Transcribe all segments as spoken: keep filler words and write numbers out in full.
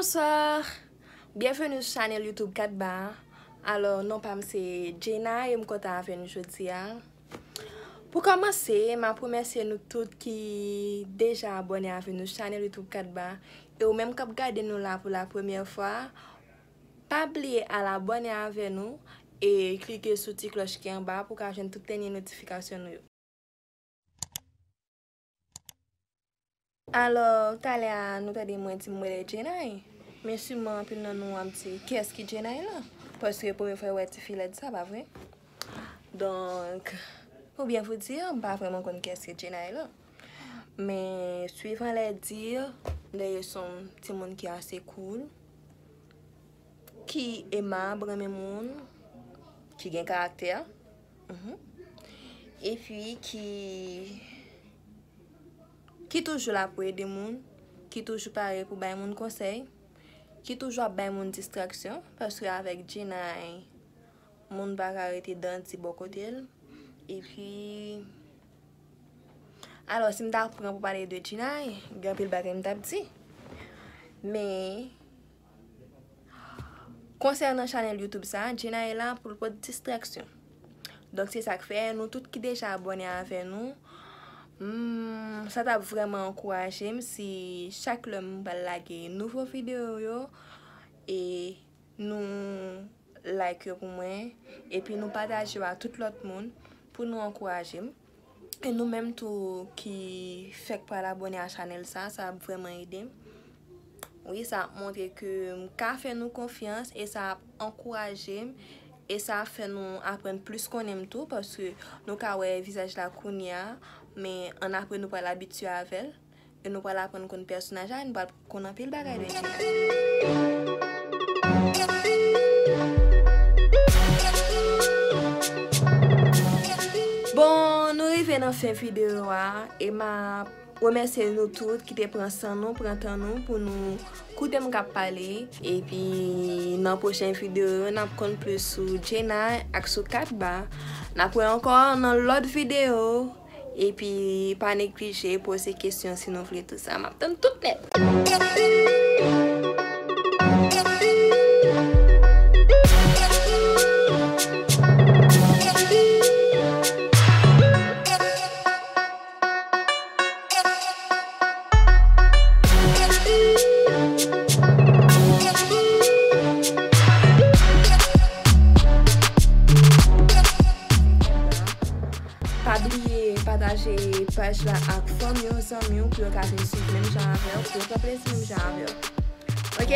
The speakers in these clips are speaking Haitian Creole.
Bonswa! Byenveni sou chanèl YouTube Kat Ba. Alò, non pa m se Jenna e m kontan avè nou jodi a. Pou kòmanse, m ap remèsye nou tout ki deja abòne avè nou chanèl YouTube Kat Ba. E ou menm k ap gade nou la pou la premyè fwa, pa bliye al abòne avè nou e klike sou ti klòch ki anba pou w ka jwenn tout dènye notifikasyon nou yo. Alò, talè a, nou tande mwen di m rele Jenay, men siman anpil nan nou ap di, "Kiyès ki Jenay la?" Paske premye fwa yo wè tifi lèd sa, pa vre? Donk, pou byen vou di, m pa vrèman konn kiyès ki Jenay la. Men, suivant les dires, m tande se yon timoun ki ase cool, ki emab, renmen moun, ki gen karaktè, mhm, epi ki, ki toujou la pou ede moun, ki toujou pare pou bay moun konsèy, ki toujou ap bay moun distraksyon, paske avèk Jenay, moun pa ka rete dandi bò kote l. Epi, alò, si m ta pran pou pale de Jenay, gen anpil bagay m t ap di. Men, konsènan chanèl YouTube sa, Jenay la pou l pot distraksyon. Donk, se sa k fè, nou tout ki deja abòne avè nou, hmm, sa t ap vrèman ankouraje m si chak lè m pral lage nouvo videyo yo, e nou like yo pou mwen, epi nou pataje yo a tout lòt moun pou nou ankouraje m. E nou menm tou ki fèk pral abòne a chanèl sa, sa ap vrèman ede m. Wi, sa ap montre ke m ka fè nou konfyans e sa ap ankouraje m e sa ap fè nou aprann plis konnen m tou, paske nou ka wè vizaj la kounye a, men annapre nou pral abitye avè l. E nou pral aprann konn pèsonaj la, nou pral konn anpil bagay de Jenay. Bon, nou rive nan fen videyo a, e m ap remèsye nou tout ki te pran san nou, pran tan nou pou nou koute m k ap pale. Epi nan pwochen videyo yo, n ap konn plis sou Jenay ak sou Kat Ba. N ap wè ankò nan lòt videyo. Epi, pa neglije poze kesyon si nou vle tou sa. M ap tann tout nèt. Pa bliye pataje paj la ak fanmi w, zanmi w, pou yo ka vin swiv menm jan avè w, pou yo pran plezi menm jan avè w. Ok?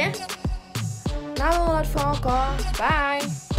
N a wè yon lòt fwa ankò. Bye!